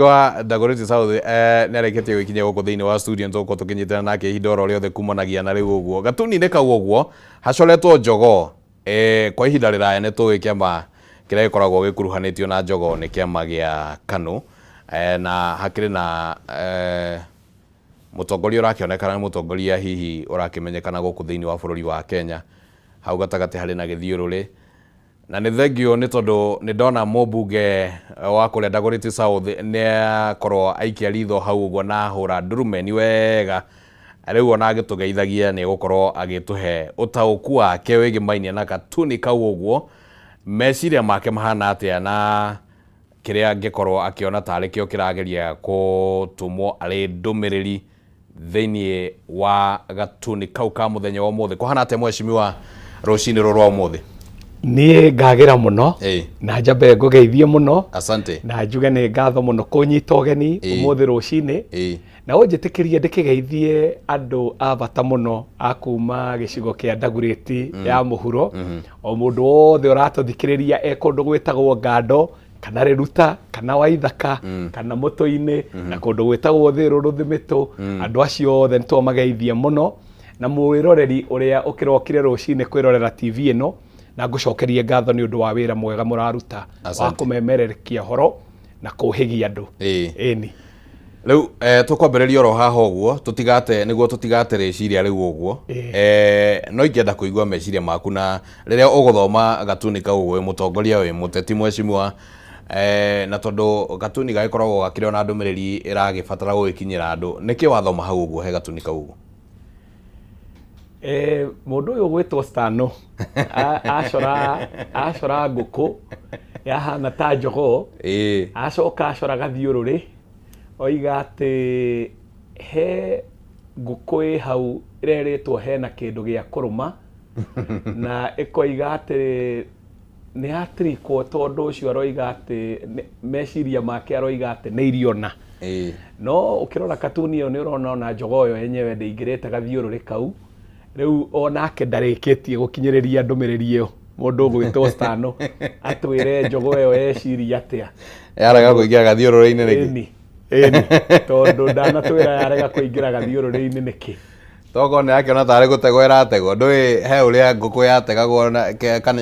Wa Dagoretti South nĩ arĩkĩtie gwĩkinyia gũkũ thĩinĩ wa studio, nĩ tũgũkorwo tũkĩnyitana nake ihinda oro rĩothe kumanagia na rĩu ũguo. Gatuni-inĩ kau ũguo hacoretwo jogoo. Kwa ihinda rĩraya nĩ tũĩ kĩama kĩrĩa gĩkoragwo gĩkuruhanĩtio na jogoo nĩ kĩama gĩa KANU, na hakĩrĩ na mũtongoria ũrakĩonekana nĩ mũtongoria hihi ũrakĩmenyekana gũkũ thĩinĩ wa bũrũri wa Kenya. Hau gatagatĩ harĩ na gĩthiũrũrĩ. Na nĩ thengiũ nĩ tondũ nĩ ndona mũmbunge wa kũrĩa Dagoretti South nĩ akorwo aikia ritho hau ũguo na ahũra ndurumeni wega. Rĩu ona agĩtũgeithagia nĩ egũkorwo agĩtũhe ũtaũku wake wĩgĩmainie na katuni kau ũguo, meciria make mahana atĩa na kĩrĩa angĩkorwo akĩona tarĩ kĩo kĩrageria gũtũmwo arĩ ndũmĩrĩri thĩinĩ wa gatuni kau ka mũthenya wa ũmũthĩ. Kũhana atĩa mheshimiwa rũcinĩ rũrũ rwa ũmũthĩ? Niĩ ngagĩra mũno na njambe ngũgeithie mũno. Asante. Na njuge nĩ ngatho mũno kũnyita ũgeni ũmũthĩ rũcinĩ. Na ũnjĩtĩkĩrie ndĩkĩgeithie andũ a bata mũno a kuma gĩcigo kĩa Dagoretti ya mũhuro. O mũndũ wothe ũratũthikĩrĩria e kũndũ gwĩtagwo Ngando kana Rĩruta kana Waithaka kana Mũtũ-inĩ na kũndũ gwĩtagwo Thĩrũ Rũthimĩtũ, andũ acio othe nĩ twamageithia mũno, na mwĩroreri ũrĩa ũkĩrokire rũcinĩ kwĩrorera TV ĩno, na ngũcokerie ngatho nĩ ũndũ wa wĩra mwega mũraruta wa kũmemererekia ũhoro na kũhĩgia andũ. Ĩni. Rĩu tũkwambĩrĩria oro haha ũguo tũtigate, nĩguo tũtigate rĩciria rĩu ũguo. No ingĩenda kũigua meciria maku na rĩrĩa ũgũthoma gatuni kau ũguo, wĩ mũtongoria, wĩ mũteti mheshimiwa, na tondũ gatuni gagĩkoragwo gakĩrĩ ona ndũmĩrĩri ĩragĩbatara gũgĩkinyĩra andũ, nĩkĩ wathoma hau ũguo he gatuni kau ũguo? Mũndũ ũyũ ũgwĩtwo Stano acora ngũkũ yahana ta jogoo, acoka acora gathiũrũrĩ, oiga atĩ he ngũkũ ĩ hau ĩrerĩtwo hena kĩndũ gĩa kũrũma, na ĩkoiga atĩ nĩ yatirikwo, tondũ ũcio aroiga atĩ meciria make aroiga atĩ nĩ iriona. No ũkĩrora katuni ĩyo nĩ ũrona ona jogoo ĩyo yenyewe ndĩingĩrĩte gathiũrũrĩ kau. Rĩu onake ndarĩkĩtie gũkinyĩrĩria ndũmĩrĩri ĩyo. Mũndũ ũgwĩtwo Stano atwĩre jogoo ĩyo yeciria atĩa. Yarega kũingĩra gathiũrũrĩ-inĩ nĩkĩ? Ĩni, ĩni, tondũ ndanatwĩra yarega kũingĩra gathiũrũrĩ-inĩ nĩkĩ. Tokorwo nĩ akĩona tarĩ gũtegwo ĩrategwo, ndũĩ he ũrĩa ngũkũ yategagwo na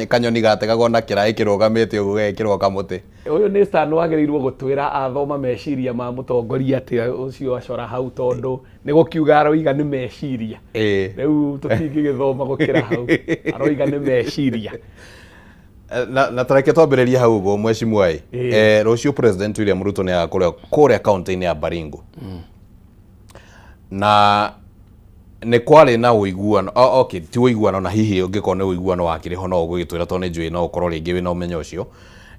kanyoni gategagwo na kĩraĩ kĩrũgamĩte ũguo gagekĩrwo kamũtĩ. Ũyũ nĩ Stano agĩrĩirwo gũtwĩra athoma meciria ma mũtongoria atĩa ũcio acora hau, tondũ nĩ gũkiuga aroiga nĩ meciria. Rĩu tũtingĩgĩthoma gũkĩra hau, aroiga nĩ meciria. Na tareke twambĩrĩrie hau ũguo mheshimiwa ĩ. Rũciũ President William Ruto nĩ agakorwo kũrĩa kaunti-inĩ ya Baringo. Na nĩ kwarĩ na ũiguano, oh, okay, ti ũiguano, na hihi ũngĩkorwo nĩ ũiguano wakĩrĩ ho no ũgũgĩtwĩra, tondũ nĩ njũĩ no ũkorwo rĩngĩ wĩna ũmenyo ũcio.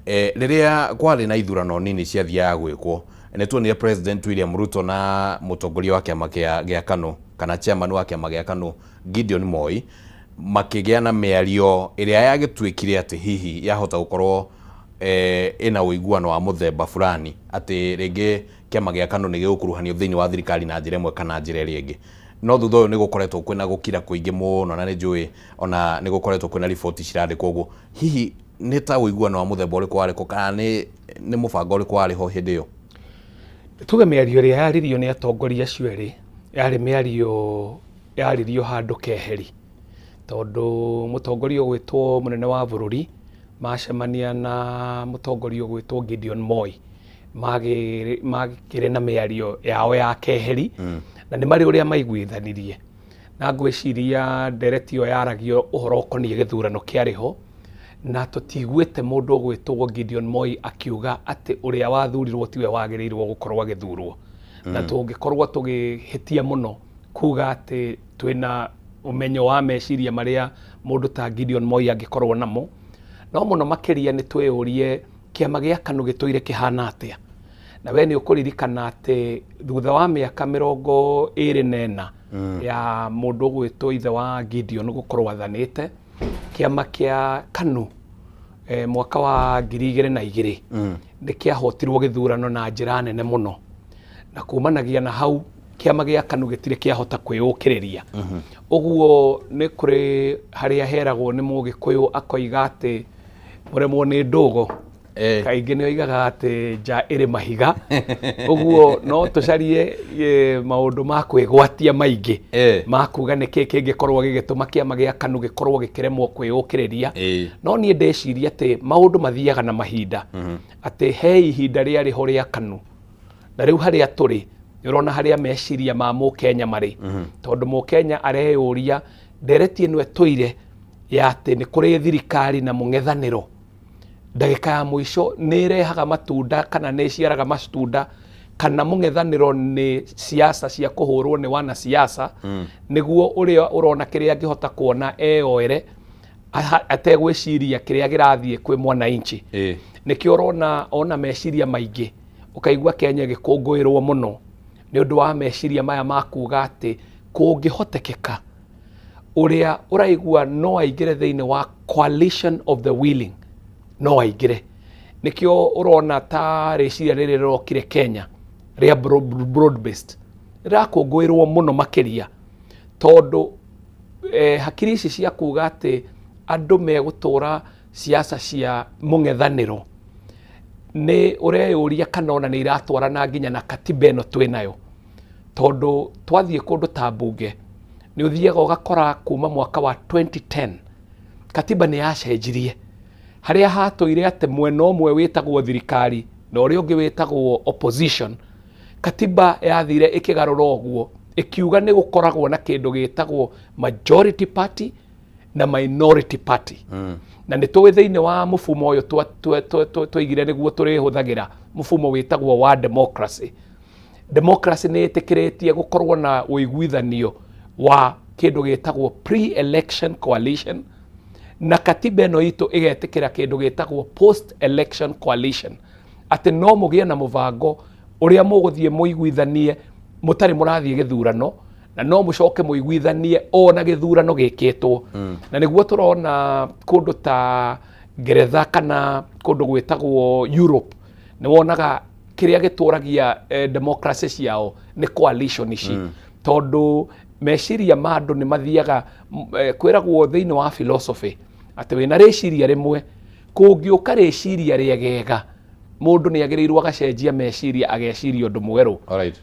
Rĩrĩa kwarĩ na ithurano nini ciathiaga gwĩkwo, nĩ tuonire President William Ruto na mũtongoria wa kĩama gĩa KANU kana chairman wa kĩama gĩa KANU Gideon Moi makĩgĩa na mĩario ĩrĩa yagĩtuĩkire atĩ hihi yahota gũkorwo ĩna ũiguano wa mũthemba fulani, atĩ rĩngĩ kĩama gĩa KANU nĩ gĩgũkuruhanio thĩinĩ wa thirikari na njĩra ĩmwe kana njĩra ĩrĩa ĩngĩ. No thutha ũyũ nĩ gũkoretwo kwĩna gũkira kũingĩ mũno, na nĩ njũĩ ona nĩ gũkoretwo kwĩna riboti cirandĩkwo ũguo. Hihi nĩ ta ũiguano wa mũthemba ũrĩkũ warĩ kuo, kana nĩ mũbango ũrĩkũ warĩ ho hĩndĩ ĩyo? Tuge mĩario ĩrĩa yaririo nĩ atongoria acio erĩ yarĩ mĩario yaririo handũ keheri, tondũ mũtongoria ũgwĩtwo mũnene wa bũrũri macemania na mũtongoria ũgwĩtwo Gideon Moi makĩrĩ na mĩario yao ya keheri, na nĩ marĩ ũrĩa maiguithanirie, na ngwĩciria ndereti ĩyo yaragio ũhoro ũkoniĩ gĩthurano kĩarĩ ho, na tũtiguĩte mũndũ ũgwĩtwo Gideon Moi akiuga atĩ ũrĩa wathurirwo tiwe wagĩrĩirwo gũkorwo agĩthurwo. Na tũngĩkorwo tũgĩhĩtia mũno kuga atĩ twĩna ũmenyo wa meciria marĩa mũndũ ta Gideon Moi angĩkorwo namo. No mũno makĩria nĩ twĩyũrie kĩama gĩa KANU gĩtũire kĩhana atĩa. Na we nĩ ũkũririkana atĩ thutha wa mĩaka 24 ya mũndũ ũgwĩtwo ithe wa Gideon gũkorwo athanĩte, kĩama kĩa KANU mwaka wa 2002 nĩ kĩahotirwo gĩthurano na njĩra nene mũno, na kumanagia na hau kĩama gĩa KANU gĩtirĩ kĩahota kwĩyũkĩrĩria. Ũguo nĩ kũrĩ harĩa heragwo nĩ Mũgĩkũyũ akoiga atĩ mũremwo nĩ ndũgo. Kaingĩ nĩ oigaga atĩ nja ĩrĩ mahiga, ũguo no tũcarie maũndũ ma kwĩgwatia maingĩ ma kuga nĩkĩ kĩngĩkorwo gĩgĩtũma kĩama gĩa KANU gĩkorwo gĩkĩremwo kwĩyũkĩrĩria. No niĩ ndĩciria atĩ maũndũ mathiaga na mahinda, atĩ he ihinda rĩarĩ ho rĩa KANU, na rĩu harĩa tũrĩ nĩ ũrona harĩa meciria ma mũkenya marĩ, tondũ mũkenya areyũria ndereti ĩno ĩtũire ya atĩ nĩ kũrĩ thirikari na mũng'ethanĩro ndagĩka ya mũico nĩ ĩrehaga matunda kana nĩ ĩciaraga matunda, kana mũng'ethanĩro nĩ siasa cia kũhũrwo nĩ wanasiasa, nĩguo ũrĩa ũrona kĩrĩa angĩhota kuona eyoere ategwĩciria kĩrĩa kĩrathiĩ kwĩ mwananchi. Nĩkĩo ũrona ona meciria maingĩ ũkaigua Kenya ĩgĩkũngũĩrwo mũno nĩ ũndũ wa meciria maya ma kuga atĩ kũngĩhotekeka ũrĩa ũraigua no aingĩre thĩinĩ wa coalition of the willing no aingĩre. Nĩkĩo ũrona ta rĩciria rĩrĩ rĩrokire Kenya rĩa broad based rĩrakũngũĩrwo mũno makĩria, tondũ hakiri ici cia kuga atĩ andũ megũtũra siasa cia mũng'ethanĩro nĩ ũreyũria kana ona nĩ iratwarana nginya na katiba ĩno twĩ nayo, tondũ twathiĩ kũndũ ta mbunge nĩ ũthiaga ũgakora kuma mwaka wa 2010 katiba nĩ yacenjirie, harĩa hatũire atĩ mwena ũmwe wĩtagwo thirikari na ũrĩa ũngĩ wĩtagwo opposition. Katiba yathire ĩkĩgarũra ũguo, ĩkiuga nĩ gũkoragwo na kĩndũ gĩtagwo majority party na minority party. Na nĩ tũĩ thĩinĩ wa mũfumo ũyũ twaigire nĩguo tũrĩhũthagĩra mũfumo wĩtagwo wa democracy. Democracy nĩ ĩtĩkĩrĩtie gũkorwo na ũiguithanio wa kĩndũ gĩtagwo pre-election coalition, na katiba ĩno itũ ĩgetĩkĩra kĩndũ gĩtagwo post-election coalition, atĩ no mũgĩe na mũbango ũrĩa mũgũthiĩ mũiguithanie mũtarĩ mũrathiĩ gĩthurano, na no mũcoke mũiguithanie ona gĩthurano gĩkĩtwo. Na nĩguo tũrona kũndũ ta Ngeretha kana kũndũ gwĩtagwo Europe, nĩ wonaga kĩrĩa gĩtũragia democracy ciao nĩ coalition ici, tondũ meciria ma andũ nĩ mathiaga kwĩragwo thĩinĩ wa philosophy atĩ wĩna rĩciria rĩmwe, kũngĩũka rĩciria rĩegega mũndũ nĩ agĩrĩirwo agacenjia meciria ageciria ũndũ mwerũ.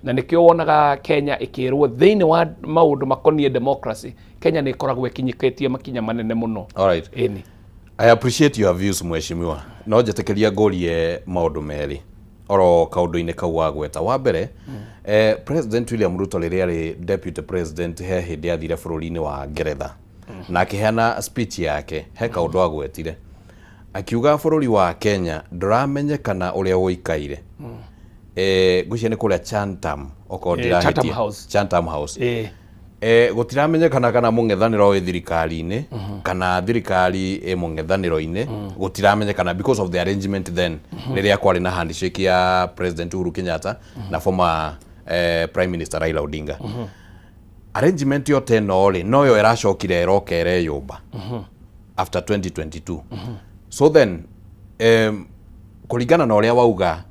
Na nĩkĩo wonaga Kenya ĩkĩrwo thĩinĩ wa maũndũ makoniĩ democracy, Kenya nĩ ĩkoragwo ĩkinyĩkĩtie makinya manene mũno. Ĩni. I appreciate your views, mheshimiwa. No njĩtĩkĩria ngũrie maũndũ merĩ oro kaũndũ-inĩ kau wagweta. Wa mbere, President William Ruto rĩrĩa arĩ deputy president he hĩndĩ athire bũrũri-inĩ wa Ngeretha na akĩheana speech yake, he kaũndũ agwetire akiuga bũrũri wa Kenya ndũramenyekana ũrĩa ũikaire. Ngwĩciria nĩ kũrĩa Chatham, okorwo Chatham ndirahĩtia. House. Chatham House. Gũtiramenyekana kana mũng'ethanĩro wĩ thirikari-inĩ kana thirikari ĩ mũng'ethanĩro-inĩ, gũtiramenyekana because of the arrangement then rĩrĩa kwarĩ na handshake ya President Uhuru Kenyatta na former Prime Minister Raila Odinga. Arrangement yote ĩno rĩ, noyo ĩracokire ĩroka ĩreyũmba after 2022. So then kũringana na ũrĩa wauga,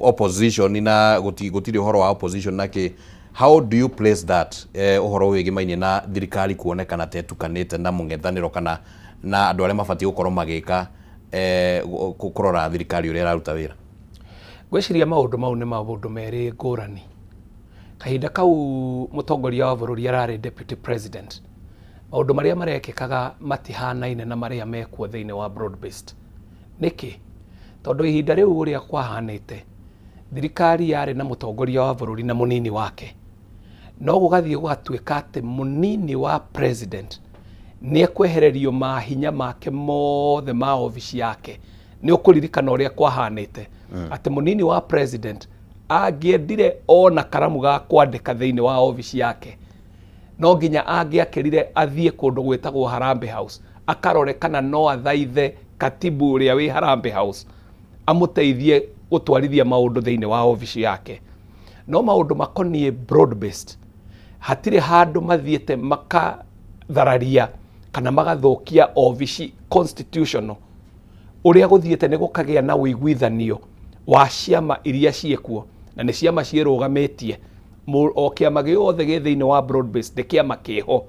opposition na gũtirĩ ũhoro wa opposition na kĩ, how do you place that ũhoro wĩgĩmainie na thirikari kuonekana ta ĩtukanĩte na mũng'ethanĩro kana na andũ arĩa mabatiĩ gũkorwo magĩka kũrora thirikari ũrĩa ĩraruta wĩra? Ngwĩciria maũndũ mau nĩ maũndũ merĩ ngũrani. Kahinda kau mũtongoria wa bũrũri ararĩ deputy president, maũndũ marĩa marekĩkaga matihanaine na marĩa mekuo thĩinĩ wa broad based. Nĩkĩ? Tondũ ihinda rĩu ũrĩa kwahanĩte, thirikari yarĩ na mũtongoria wa bũrũri na mũnini wake, no gũgathiĩ gũgatuĩka atĩ mũnini wa president nĩ ekwehererio mahinya make mothe ma obici yake. Nĩ ũkũririkana ũrĩa kwahanĩte atĩ mũnini wa president angĩendire ona karamu ga kwandĩka thĩinĩ wa obici yake, no nginya angĩakĩrire athiĩ kũndũ gwĩtagwo Harambee House akarore kana no athaithe katibu ũrĩa wĩ Harambee House amũteithie gũtwarithia maũndũ thĩinĩ wa obici yake. No maũndũ makoniĩ broad based hatirĩ handũ mathiĩte makathararia kana magathũkia obici constitutional. Ũrĩa gũthiĩte nĩ gũkagĩa na ũiguithanio wa ciama iria ciĩkuo, na nĩ ciama ciĩrũgamĩtie. O kĩama gĩothe gĩ thĩinĩ wa broad based nĩ kĩama kĩho,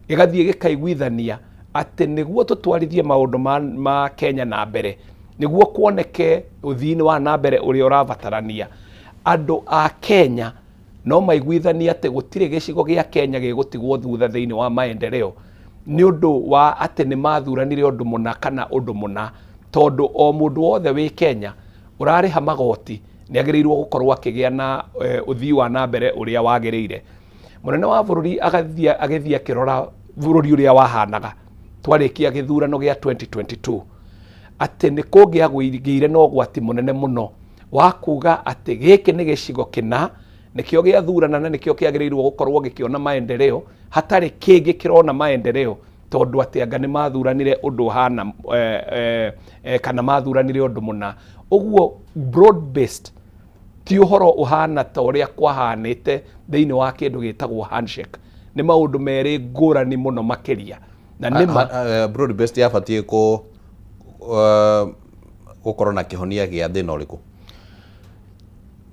gĩgathiĩ gĩkaiguithania atĩ nĩguo tũtwarithie maũndũ ma Kenya na mbere, Nĩguo kuoneke ũthii wa na mbere ũrĩa ũrabatarania, andũ a Kenya no maiguithanie atĩ gũtirĩ gĩcigo gĩa Kenya gĩgũtigwo thutha thĩinĩ wa maendeleo nĩ ũndũ wa atĩ nĩ mathuranire ũndũ mũna kana ũndũ mũna, tondũ o mũndũ wothe wĩ Kenya ũrarĩha magoti nĩ agĩrĩirwo gũkorwo akĩgĩa na ũthii wa na mbere ũrĩa wagĩrĩire. Mũnene wa bũrũri agĩthiĩ akĩrora bũrũri ũrĩa wahanaga twarĩkia gĩthurano gĩa 2022, atĩ nĩ kũngĩagĩire na ũgwati mũnene mũno wa kuga atĩ gĩkĩ nĩ gĩcigo kĩna nĩkĩo gĩathurana na nĩkĩo kĩagĩrĩirwo gũkorwo gĩkĩona maendeleo, hatarĩ kĩngĩ kĩrona maendeleo, tondũ atĩ anga nĩ mathuranire ũndũ ũhana kana mathuranire ũndũ mũna. Ũguo broad based ti ũhoro ũhana ta ũrĩa kwahanĩte thĩinĩ wa kĩndũ gĩtagwo handshake. Nĩ maũndũ merĩ ngũrani mũno makĩria. Na nĩ ma Broad based yabatiĩ kũ gũkorwo na kĩhonia gĩa thĩna ũrĩkũ?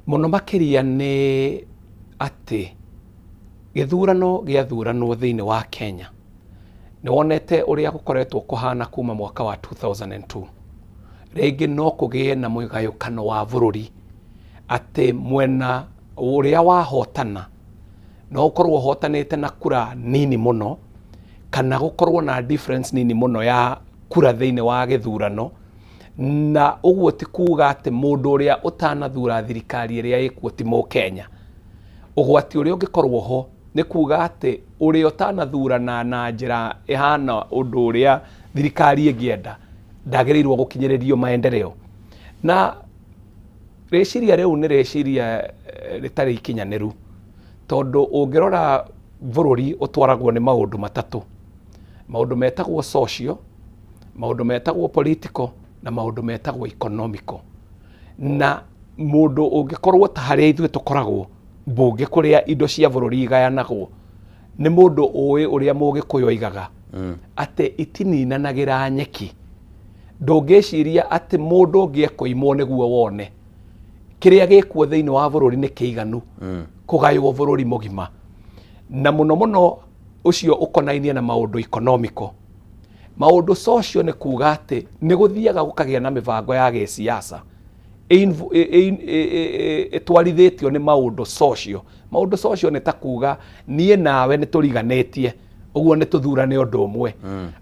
Mũno makĩria nĩ atĩ gĩthurano gĩathuranwo thĩinĩ wa Kenya, nĩ wonete ũrĩa gũkoretwo kũhana kuma mwaka wa 2002. Rĩngĩ no kũgĩe na mũgayũkano wa bũrũri, atĩ mwena ũrĩa wahotana no ũkorwo ũhotanĩte na kura nini mũno, kana gũkorwo na difference nini mũno ya kura thĩinĩ wa gĩthurano. Na ũguo ti kuga atĩ mũndũ ũrĩa ũtanathura thirikari ĩrĩa ĩkuo ti mũkenya. Ũgwati ũrĩa ũngĩkorwo ho nĩ kuga atĩ ũrĩa ũtanathurana na njĩra ĩhana ũndũ ũrĩa thirikari ĩngĩenda ndagĩrĩirwo gũkinyĩrĩrio maendeleo. Na rĩciria rĩu nĩ rĩciria rĩtarĩ ikinyanĩru, tondũ ũngĩrora bũrũri ũtwaragwo nĩ maũndũ matatũ: maũndũ metagwo social, maũndũ metagwo political, na maũndũ metagwo economical. Na mũndũ ũngĩkorwo ta harĩa ithuĩ tũkoragwo mbunge, kũrĩa indo cia bũrũri igayanagwo, nĩ mũndũ ũĩ ũrĩa Mũgĩkũyũ oigaga atĩ itininanagĩra nyeki. Ndũngĩciria atĩ mũndũ ũngĩ ekũimwo nĩguo wone kĩrĩa gĩkuo thĩinĩ wa bũrũri nĩ kĩiganu kũgaywo bũrũri mũgima. Na mũno mũno ũcio ũkonainie na maũndũ economical. Maũndũ social nĩ kuga atĩ nĩ gũthiaga gũkagĩa na mĩbango ya gĩsiasa ĩtwarithĩtio nĩ maũndũ social. Maũndũ social nĩ ta kuga niĩ nawe nĩ tũriganĩtie, ũguo nĩ tũthurane ũndũ ũmwe.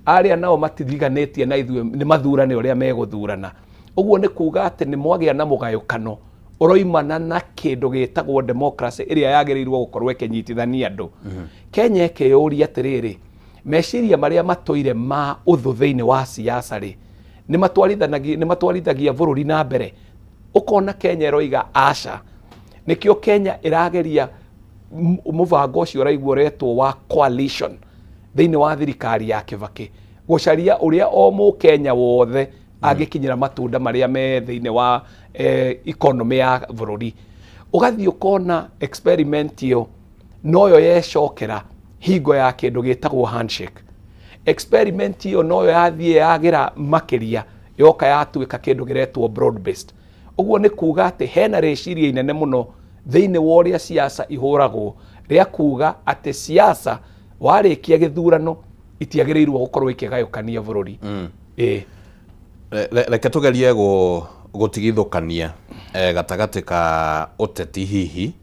Arĩa nao matiriganĩtie na ithuĩ nĩ mathurane ũrĩa megũthurana. Ũguo nĩ kuga atĩ nĩ mwagĩa na mũgayũkano ũroimana na kĩndũ gĩtagwo democracy ĩrĩa yagĩrĩirwo gũkorwo ĩkĩnyitithania andũ. Kenya ĩkĩyũria atĩrĩrĩ, meciria marĩa matũire ma ũthũ thĩinĩ wa siasa rĩ, nĩ matwarithagia bũrũri na mbere? Ũkona Kenya ĩroiga aca. Nĩkĩo Kenya ĩrageria mũbango ũcio ũraigua ũretwo wa coalition thĩinĩ wa thirikari ya Kibaki, gũcaria ũrĩa o mũkenya wothe angĩkinyĩra matunda marĩa me thĩinĩ wa economy ya bũrũri. Ũgathiĩ ũkona experiment ĩyo noyo yecokera hingo ya kĩndũ gĩtagwo handshake. Experiment ĩyo noyo yathiĩ yagĩra makĩria, yoka yatuĩka kĩndũ kĩretwo broad based. Ũguo nĩ kuga atĩ hena rĩciria inene mũno thĩinĩ wa ũrĩa siasa ihũragwo, rĩa kuga atĩ siasa warĩkia gĩthurano itiagĩrĩirwo gũkorwo ikĩgayũkania bũrũri. Ĩĩ. Reke tũgerie gũtigithũkania gatagatĩ ka ũteti hihi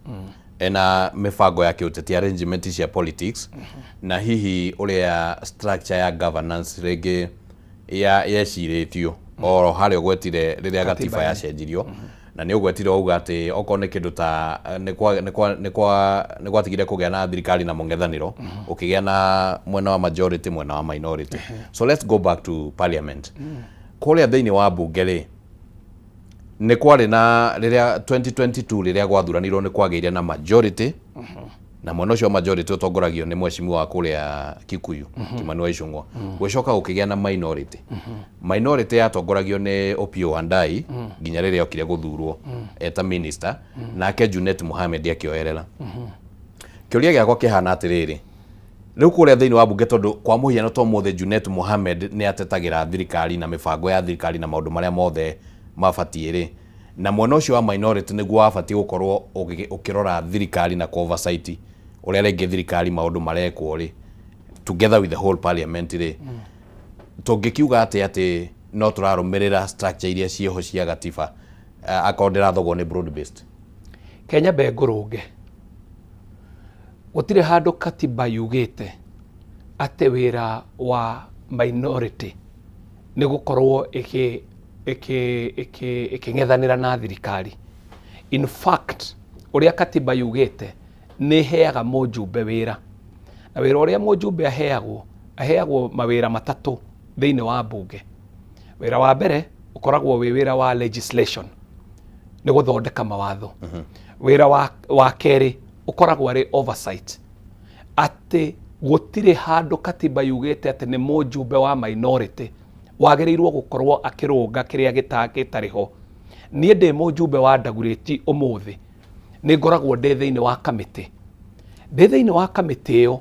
na mĩbango ya kĩũteti, arrangement cia politics, na hihi ũrĩa structure ya governance rĩngĩ ya yecirĩtio oro harĩa ũgwetire rĩrĩa gatiba yacenjirio. Na nĩ ũgwetire wauga atĩ okorwo nĩ kĩndũ ta nĩ gwatigire kũgĩa na thirikari na mũng'ethanĩro, ũkĩgĩa na mwena wa majority, mwena wa minority. So let's go back to parliament. Kũrĩa thĩinĩ wa mbunge rĩ, nĩ kwarĩ na rĩrĩa 2022 rĩrĩa gwathuranirwo, nĩ kwagĩire na majority, na mwena ũcio wa majority ũtongoragio nĩ mheshimiwa wa kũrĩa Kikuyu, Kimani wa Ichung'wa. Gũgĩcoka gũkĩgĩa na minority. Minority yatongoragio nĩ Opiyo Wandayi nginya rĩrĩa okire gũthurwo eta minister, nake Junet Mohamed akĩoerera. Kĩũria gĩakwa kĩhana atĩrĩrĩ, rĩu kũrĩa thĩinĩ wa mbunge, tondũ kwa mũhiano to mũthĩ Junet Mohamed nĩ atetagĩra thirikari na mĩbango ya thirikari na maũndũ marĩa mothe mabatiĩ rĩ, na mwena ũcio wa minority nĩguo wabatiĩ gũkorwo ũkĩrora thirikari na oversight ũrĩa rĩngĩ thirikari maũndũ marekwo rĩ, together with the whole parliament rĩ, tũngĩkiuga atĩ No tũrarũmĩrĩra structure iria ciĩho cia gatiba, akorwo ndĩrathogwo nĩ broad based. Kenya mbe ngũrũnge, gũtirĩ handũ katiba yugĩte atĩ wĩra wa minority nĩ gũkorwo ĩkĩng'ethanĩra na thirikari. In fact, ũrĩa katiba yugĩte nĩ ĩheaga mũjumbe wĩra, na wĩra ũrĩa mũjumbe aheagwo, aheagwo mawĩra matatũ thĩinĩ wa mbunge. Wĩra wa mbere ũkoragwo wĩ wĩra wa legislation, nĩ gũthondeka mawatho. Wĩra wa kerĩ ũkoragwo arĩ oversight, atĩ gũtirĩ handũ katiba yugĩte atĩ nĩ mũjumbe wa minority wagĩrĩirwo gũkorwo akĩrũnga kĩrĩa gĩtarĩ ho. Niĩ ndĩ mũjumbe wa Dagoretti ũmũthĩ nĩ ngoragwo ndĩ thĩinĩ wa kamĩtĩ. Ndĩ thĩinĩ wa kamĩtĩ ĩyo,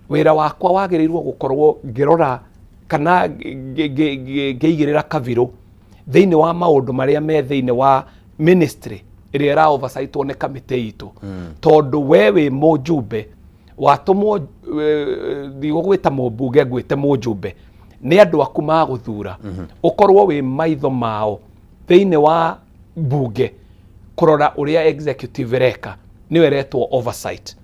wĩra wakwa wagĩrĩirwo gũkorwo ngĩrora kana ngĩigĩrĩra kabirũ thĩinĩ wa maũndũ marĩa me thĩinĩ wa ministry ĩrĩa ĩra oversightwo nĩ kamĩtĩ itũ. Tondũ we wĩ mũjumbe watũmwo, ndigũgwĩta mũmbunge, ngwĩte mũjumbe, nĩ andũ aku magũthura ũkorwo wĩ maitho mao thĩinĩ wa mbunge kũrora ũrĩa executive ĩreka, nĩyo ĩretwo oversight.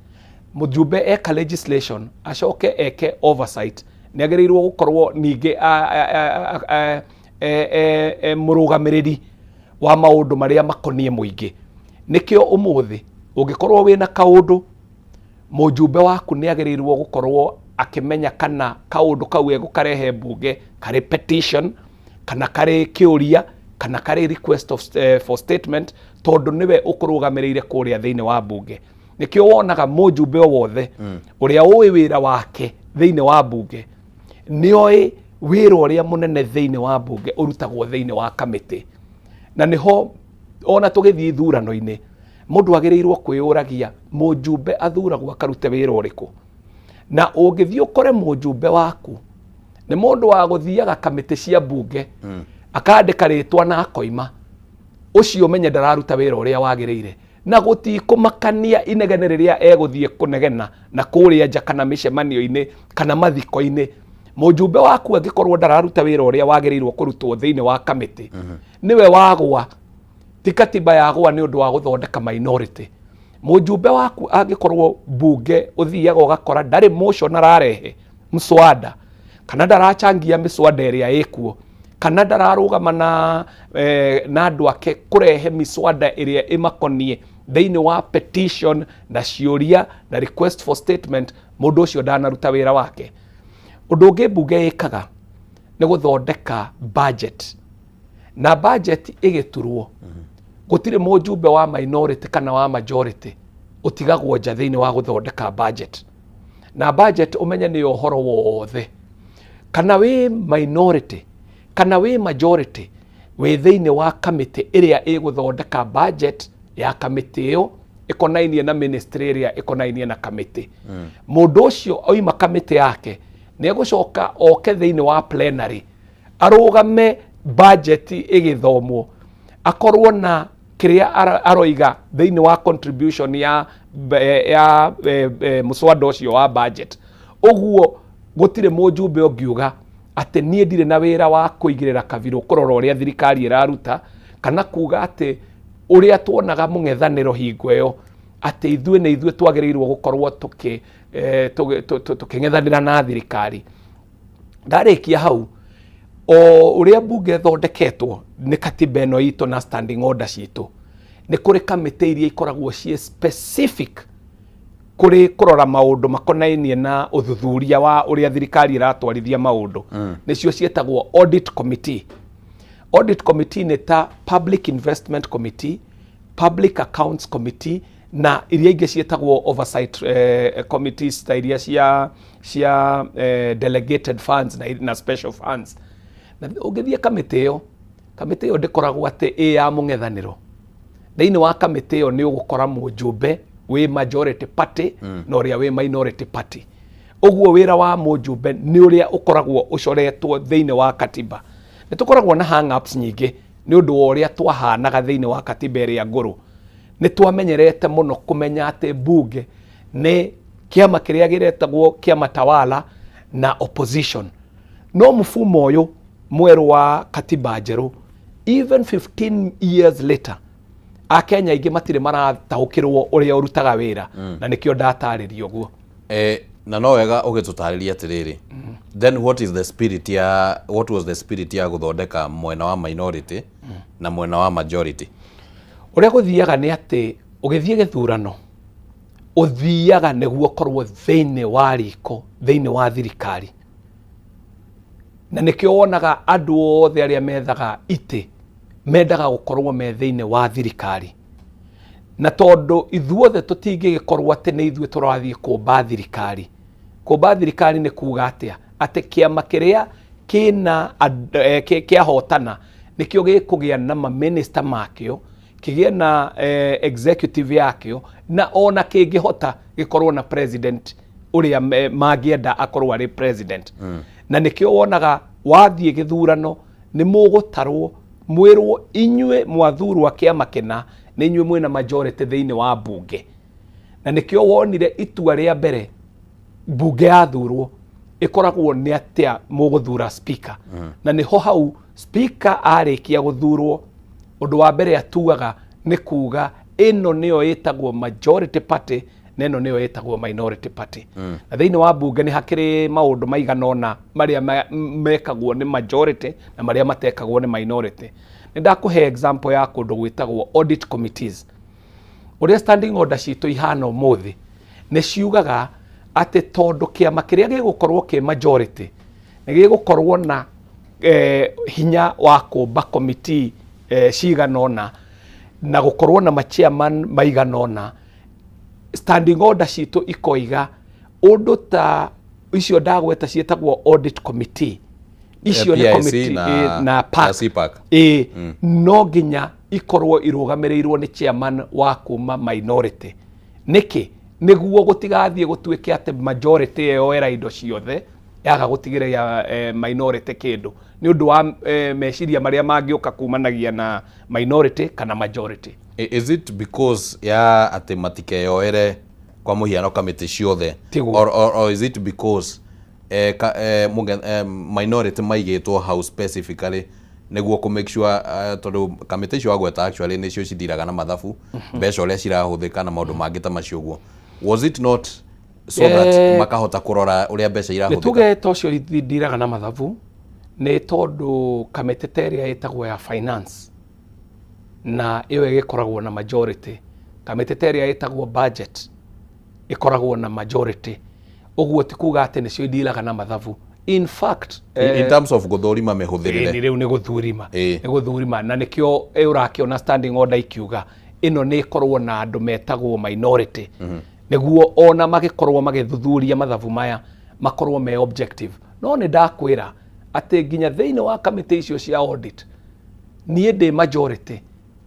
Mũjumbe eka legislation acoke eke oversight, nĩ agĩrĩirwo gũkorwo ningĩ mũrũgamĩrĩri wa maũndũ marĩa makoniĩ mũingĩ. Nĩkĩo ũmũthĩ ũngĩkorwo wĩna kaũndũ, mũjumbe waku nĩ agĩrĩirwo gũkorwo akĩmenya kana kaũndũ kau egũkarehe mbunge karĩ petition, kana karĩ kĩũria, kana karĩ request for statement, tondũ nĩwe ũkũrũgamĩrĩire kũrĩa thĩinĩ wa mbunge. Nĩkĩo wonaga mũjumbe o wothe ũrĩa ũĩ wĩra wake thĩinĩ wa mbunge nĩoĩ wĩra ũrĩa mũnene thĩinĩ wa mbunge ũrutagwo thĩinĩ wa kamĩtĩ. Na nĩho ona tũgĩthiĩ ithurano-inĩ mũndũ agĩrĩirwo kwĩyũragia mũjumbe athuragwo akarute wĩra ũrĩkũ. Na ũngĩthiĩ ũkore mũjumbe waku nĩ mũndũ wa gũthiaga kamĩtĩ cia mbunge akandĩka rĩtwa na akoima, ũcio menye ndararuta wĩra ũrĩa wagĩrĩire. Na gũtikũmakania inegene rĩrĩa egũthiĩ kũnegena na kũrĩa nja kana mĩcemanio-inĩ kana mathiko-inĩ, mũjumbe waku angĩkorwo ndararuta wĩra ũrĩa wagĩrĩirwo kũrutwo thĩinĩ wa kamĩtĩ, nĩwe wagwa. Ti katiba yagwa nĩ ũndũ wa gũthondeka minority. Mũjumbe waku angĩkorwo mbunge ũthiaga ũgakora ndarĩ motion ararehe mswada, kana ndarachangia mĩswada ĩrĩa ĩkuo, kana ndararũgama na andũ ake kũrehe miswada ĩrĩa ĩmakoniĩ thĩinĩ wa petition na ciũria na request for statement, mũndũ ũcio ndanaruta wĩra wake. Ũndũ ũngĩ mbunge ĩkaga nĩ gũthondeka budget, na budget ĩgĩturwo gũtirĩ mũjumbe wa minority kana wa majority ũtigagwo nja thĩinĩ wa gũthondeka budget. Na budget ũmenye nĩ ũhoro wothe, kana wĩ minority kana wĩ majority, wĩ thĩinĩ wa kamĩtĩ ĩrĩa ĩgũthondeka budget ya kamĩtĩ ĩyo ĩkonainie na ministry ĩrĩa ĩkonainie na kamĩtĩ. Mũndũ ũcio oima kamĩtĩ yake nĩ egũcoka oke thĩinĩ wa plenary arũgame budget ĩgĩthomwo, akorwo na kĩrĩa aroiga thĩinĩ wa contribution ya mũswada ũcio wa budget. Ũguo gũtirĩ mũjumbe ũngiuga atĩ niĩ ndirĩ na wĩra wa kũigĩrĩra kabirũ kũrora ũrĩa thirikari ĩraruta, kana kuga atĩ ũrĩa tuonaga mũng'ethanĩro hingo ĩyo atĩ ithuĩ nĩ ithuĩ twagĩrĩirwo gũkorwo tũkĩng'ethanĩra na thirikari. Ndarĩkia hau, o ũrĩa mbunge ĩthondeketwo nĩ katiba ĩno itũ na standing order citũ, nĩ kũrĩ kamĩtĩ iria ikoragwo ciĩ specific kũrĩ kũrora maũndũ makonainie na ũthuthuria wa ũrĩa thirikari ĩratwarithia maũndũ. Nĩcio ciĩtagwo audit committee. Audit committee nĩ ta Public Investment Committee, Public Accounts Committee na iria ingĩ ciĩtagwo oversight committees ta iria cia delegated funds na special funds. Na ũngĩthiĩ kamĩtĩ ĩyo, kamĩtĩ ĩyo ndĩkoragwo atĩ ĩ ya mũng'ethanĩro. Thĩinĩ wa kamĩtĩ ĩyo nĩ ũgũkora mũjumbe wĩ majority party na ũrĩa wĩ minority party. Ũguo wĩra wa mũjumbe nĩ ũrĩa ũkoragwo ũcoretwo thĩinĩ wa katiba. Nĩ tũkoragwo na hang-ups nyingĩ nĩ ũndũ wa ũrĩa twahanaga thĩinĩ wa katiba ĩrĩa ngũrũ. Nĩ twamenyerete mũno kũmenya atĩ mbunge nĩ kĩama kĩrĩa gĩretagwo kĩama tawala na opposition. No mfumo ũyũ Mwerũ wa katiba njerũ, even 15 years later, Akenya aingĩ matirĩ marataũkĩrwo ũrĩa ũrutaga wĩra, na nĩkĩo ndatarĩria ũguo. Na no wega ũgĩtũtarĩria atĩrĩrĩ, then what is the spirit ya what was the spirit ya gũthondeka mwena wa minority na mwena wa majority? Ũrĩa gũthiaga nĩ atĩ ũgĩthiĩ gĩthurano, ũthiaga nĩguo ũkorwo thĩinĩ wa riko, thĩinĩ wa thirikari, na nĩkĩo wonaga andũ othe arĩa methaga itĩ mendaga gũkorwo me thĩinĩ wa thirikari. Na tondũ ithuothe tũtingĩgĩkorwo atĩ nĩ ithuĩ tũrathiĩ kũmba thirikari, kũmba thirikari nĩ kuga atĩa? Atĩ kĩama kĩrĩa kĩna kĩahotana nĩkĩo gĩkũgĩa na mamĩnĩsta makĩo, kĩgĩe na executive yakĩo, na ona kĩngĩhota gĩkorwo na president ũrĩa mangĩenda akorwo arĩ president. Na nĩkĩo wonaga wathiĩ gĩthurano nĩ mũgũtarwo, mwĩrwo inyuĩ mwathurwa kĩama kĩna nĩ inyuĩ mwĩna majority thĩinĩ wa mbunge. Na nĩkĩo wonire itua rĩa mbere mbunge yathurwo ĩkoragwo nĩ atĩa mũgũthura speaker. Na nĩho hau speaker arĩkia gũthurwo, ũndũ wa mbere atuaga nĩ kuga ĩno nĩyo ĩtagwo majority party na ĩno nĩyo ĩtagwo minority party. Na thĩinĩ wa mbunge nĩ hakĩrĩ maũndũ maigana ũna marĩa mekagwo nĩ majority na marĩa matekagwo nĩ minority. Nĩ ndakũhe example ya kũndũ gwĩtagwo audit committees. Ũrĩa standing order citũ ihana ũmũthĩ nĩ ciugaga atĩ tondũ kĩama kĩrĩa gĩgũkorwo kĩ majority nĩ gĩgũkorwo na hinya wa kũmba committee cigana ũna na gũkorwo na machairman maigana ũna, standing order citũ ikoiga ũndũ ta icio ndagweta ciĩtagwo audit committee, icio nĩ PIC committee na, na PAC. Na CPAC. Ĩ, no nginya ikorwo irũgamĩrĩirwo nĩ chairman wa kuma minority. Nĩkĩ? Nĩguo gũtigathiĩ gũtuĩke atĩ majority yoera indo ciothe, yaga gũtigĩrĩra minority kĩndũ, nĩ ũndũ wa meciria marĩa mangĩũka kumanagia na minority kana majority. Is it because ya atĩ matikeyoere kwa mũhiano kamĩtĩ ciothe? Tiguo. Or is it because minority maigĩtwo hau specifically nĩguo kũ make sure, tondũ kamĩtĩ icio wagweta actually nĩcio cithiraga na mathabu, mbeca ũrĩa cirahũthĩka na maũndũ mangĩ ta macio ũguo, was it not so that makahota kũrora ũrĩa mbeca Nĩ irahũthĩka? Tuge ta ũcio ndiraga na mathabu nĩ tondũ kamĩtĩ ta ĩrĩa ĩtagwo ya finance na ĩyo ĩgĩkoragwo na majority, kamĩtĩ ta ĩrĩa ĩtagwo budget ĩkoragwo na majority, ũguo ti kuga atĩ nĩcio indiraga na mathabu. In fact, In terms of gũthũrima mĩhũthĩrĩre. Ĩĩ, rĩu nĩ gũthurima. Nĩ gũthurima, na nĩkĩo ũrakĩona standing order ikiuga ĩno nĩ ĩkorwo na andũ metagwo minority, nĩguo ona magĩkorwo magĩthuthuria mathabu maya makorwo me objective. No nĩ ndakwĩra atĩ nginya thĩinĩ wa kamĩtĩ icio cia audit, niĩ ndĩ majority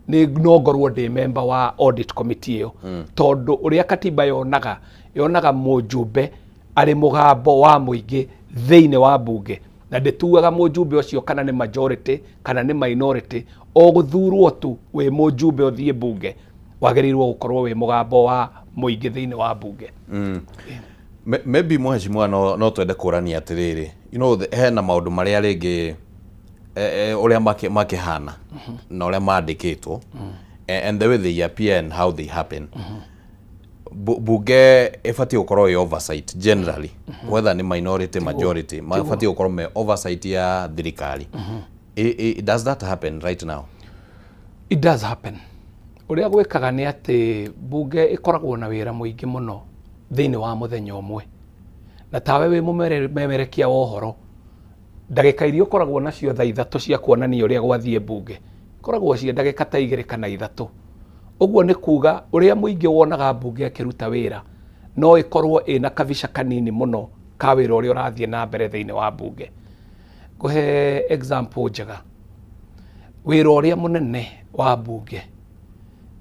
nĩ no ngorwo ndĩ member wa audit committee ĩyo, tondũ ũrĩa katiba yonaga mũjumbe arĩ mũgambo wa mũingĩ thĩinĩ wa mbunge, na ndĩtuaga mũjumbe ũcio kana nĩ majority kana nĩ minority. O gũthurwo tu wĩ mũjumbe ũthiĩ mbunge, wagĩrĩirwo gũkorwo wĩ mũgambo wa mũingĩ thĩinĩ wa mbunge. Maybe mheshimiwa, no twende kũrania atĩrĩrĩ, hena maũndũ marĩa rĩngĩ ũrĩa makĩhana na ũrĩa mandĩkĩtwo and the way they appear and how they happen. Bunge ĩbatiĩ gũkorwo ĩ oversight generally, whether nĩ minority, majority, mabatiĩ gũkorwo me oversight ya thirikari. Does that happen right now? It does happen. Ũrĩa gwĩkaga nĩ atĩ mbunge ĩkoragwo na wĩra mũingĩ mũno thĩinĩ wa mũthenya ũmwe, na tawe wĩ mũmemerekia wa ũhoro, ndagĩka iria ũkoragwo nacio thaa 3 cia kuonania ũrĩa gwathiĩ mbunge ikoragwo ciĩ ndagĩka ta 2 kana 3. Ũguo nĩ kuga ũrĩa mũingĩ wonaga mbunge akĩruta wĩra no ĩkorwo ĩna kabica kanini mũno ka wĩra ũrĩa ũrathiĩ na mbere thĩinĩ wa mbunge. Ngũhe example njega. Wĩra ũrĩa mũnene wa mbunge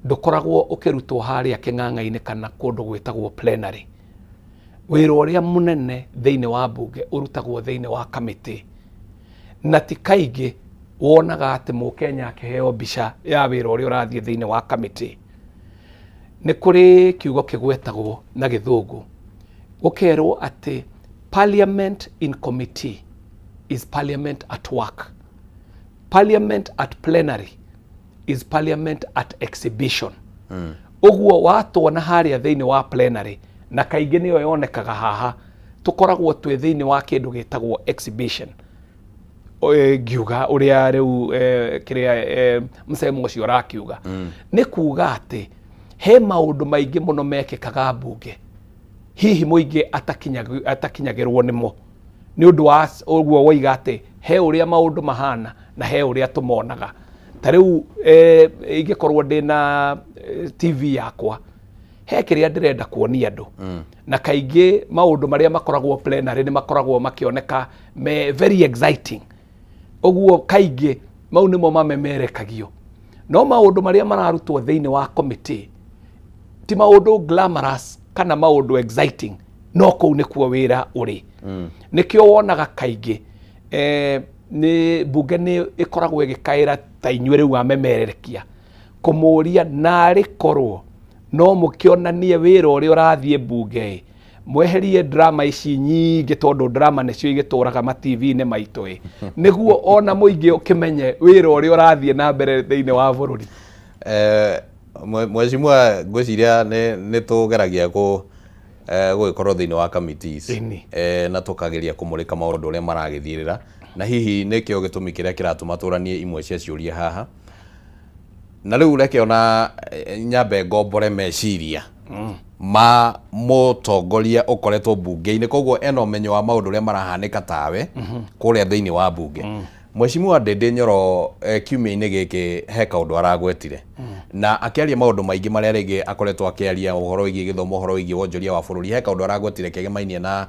ndũkoragwo ũkĩrutwo harĩa kĩng'ang'a-inĩ kana kũndũ gwĩtagwo plenary. Wĩra ũrĩa mũnene thĩinĩ wa mbunge ũrutagwo thĩinĩ wa kamĩtĩ, na ti kaingĩ wonaga atĩ mũkenya akĩheo mbica ya wĩra ũrĩa ũrathiĩ thĩinĩ wa kamĩtĩ. Nĩ kũrĩ kiugo kĩgwetagwo na Gĩthũngũ, gũkerwo atĩ parliament in committee is parliament at work. Parliament at plenary is parliament at exhibition. Ũguo watuona harĩa thĩinĩ wa plenary, na kaingĩ nĩyo yonekaga haha, tũkoragwo twĩ thĩinĩ wa kĩndũ gĩtagwo exhibition. Ngiuga ũrĩa rĩu kĩrĩa msemo ũcio ũrakiuga nĩ kuga atĩ he maũndũ maingĩ mũno mekĩkaga mbunge hihi mũingĩ atakinyagĩrwo nĩmo, nĩ ũndũ wa ũguo woiga atĩ he ũrĩa maũndũ mahana na he ũrĩa tũmonaga. Ta rĩu ingĩkorwo ndĩna TV yakwa, he kĩrĩa ndĩrenda kuonia andũ, na kaingĩ maũndũ marĩa makoragwo plenary nĩ makoragwo makĩoneka me very exciting. Ũguo kaingĩ mau nĩmo mamemerekagio, no maũndũ marĩa mararutwo thĩinĩ wa committee ti maũndũ glamorous kana maũndũ exciting, no kũu nĩkuo wĩra ũrĩ. Nĩkĩo wonaga kaingĩ nĩ mbunge nĩ ĩkoragwo ĩgĩkaĩra ta inyuĩ rĩu amemererekia kũmũria, narĩ korwo no mũkĩonanie wĩra ũrĩa ũrathiĩ mbunge ĩ, mweherie drama ici nyingĩ, tondũ drama nĩcio igĩtũraga ma TV-inĩ maitũ ĩ, nĩguo ona mũingĩ ũkĩmenye wĩra ũrĩa ũrathiĩ na mbere thĩinĩ wa bũrũri. Mheshimiwa, ngwĩciria nĩ tũgeragia gũgĩkorwo thĩinĩ wa committees na tũkageria kũmũrĩka maũndũ ũrĩa maragĩthiĩrĩra, na hihi nĩkĩo gĩtũmi kĩrĩa kĩratũma tũranie imwe cia ciũria haha. Na rĩu reke ona nyambe ngombore meciria ma mũtongoria ũkoretwo mbunge-inĩ, koguo ena ũmenyo wa maũndũ ũrĩa marahanĩka tawe kũrĩa thĩinĩ wa mbunge. Mheshimiwa Ndindi Nyoro, kiumia-inĩ gĩkĩ he kaũndũ aragwetire na akĩaria maũndũ maingĩ marĩa rĩngĩ akoretwo akĩaria ũhoro wĩgiĩ gĩthomo, ũhoro wĩgiĩ wonjoria wa bũrũri. He kaũndũ aragwetire kegemainie na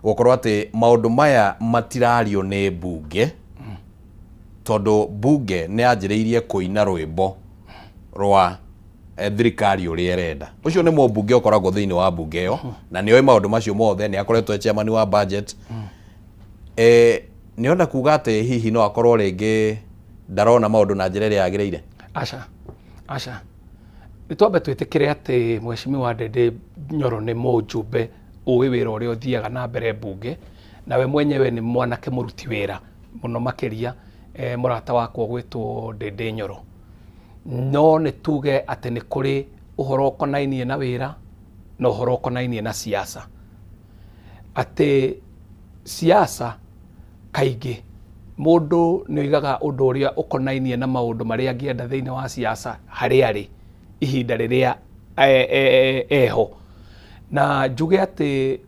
gũkorwo atĩ maũndũ maya matirario nĩ mbunge, tondũ mbunge nĩ yanjĩrĩirie kũina rwĩmbo rwa thirikari ũrĩa ĩrenda. Ũcio nĩ mũmbunge ũkoragwo thĩinĩ wa mbunge ĩyo na nĩ oĩ maũndũ macio mothe, nĩ akoretwo e chairman wa budget. Nĩ ona kuga atĩ hihi no akorwo rĩngĩ ndarona maũndũ na njĩra ĩrĩa yagĩrĩire? Aca, aca, nĩ twambe twĩtĩkĩre atĩ Mheshimiwa Ndindi Nyoro nĩ mũjumbe ũĩ wĩra ũrĩa ũthiaga na mbere mbunge, nawe mwenyewe nĩ mwanake mũruti wĩra mũno makĩria. Mũrata wakwa ũgwĩtwo Ndindi Nyoro, no nĩ tuge atĩ nĩ kũrĩ ũhoro ũkonainie na wĩra na ũhoro ũkonainie na siasa, atĩ siasa kaingĩ mũndũ nĩ oigaga ũndũ ũrĩa ũkonainie na maũndũ marĩa angĩenda thĩinĩ wa siasa harĩa arĩ ihinda rĩrĩa eho. Na njuge atĩ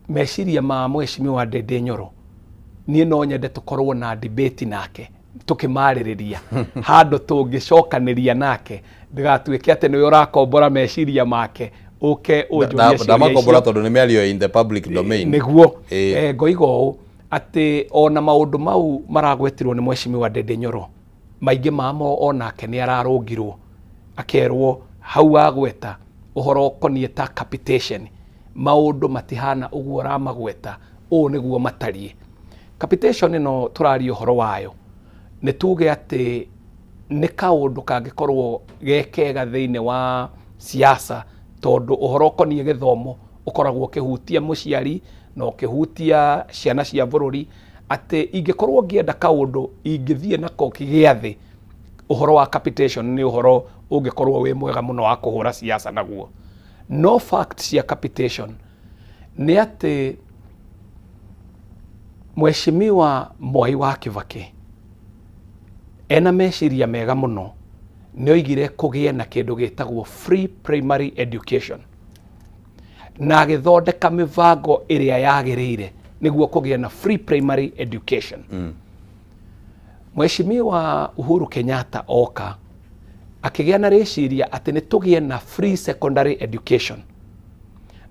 meciria ma Mheshimiwa Ndindi Nyoro, niĩ no nyende tũkorwo na debate nake, tũkĩmarĩrĩria handũ tũngĩcokanĩria nake, ndĩgatuĩke atĩ nĩwe ũrakombora meciria make ũke ũnjũrie ciũria Ndamakombora icio. Tondũ nĩ mĩario in the public domain. Nĩguo. Ngoiga ũũ atĩ ona maũndũ mau maragwetirwo nĩ Mheshimiwa Ndindi Nyoro, maingĩ mamo onake nĩ ararũngirwo, akerwo hau agweta ũhoro ũkoniĩ ta capitation, maũndũ matihana ũguo ũramagweta, ũũ nĩguo matariĩ. Capitation ĩno tũraria ũhoro wayo, nĩ tuge atĩ nĩ kaũndũ kangĩkorwo ge kega thĩinĩ wa siasa, tondũ ũhoro ũkoniĩ gĩthomo ũkoragwo ũkĩhutia mũciari na ũkĩhutia ciana cia bũrũri, atĩ ingĩkorwo ngĩenda kaũndũ ingĩthiĩ nako gĩathĩ, ũhoro wa capitation nĩ ũhoro ũngĩkorwo wĩ mwega mũno wa kũhũra siasa naguo. No fact cia capitation nĩ atĩ Mheshimiwa Mwai wa Kibaki ena meciria mega mũno, nĩ oigire kũgĩe na kĩndũ gĩtagwo free primary education, na agĩthondeka mĩbango ĩrĩa yagĩrĩire nĩguo kũgĩe na free primary education. Mheshimiwa Uhuru Kenyatta oka akĩgĩa na rĩciria atĩ nĩ tũgĩe na free secondary education,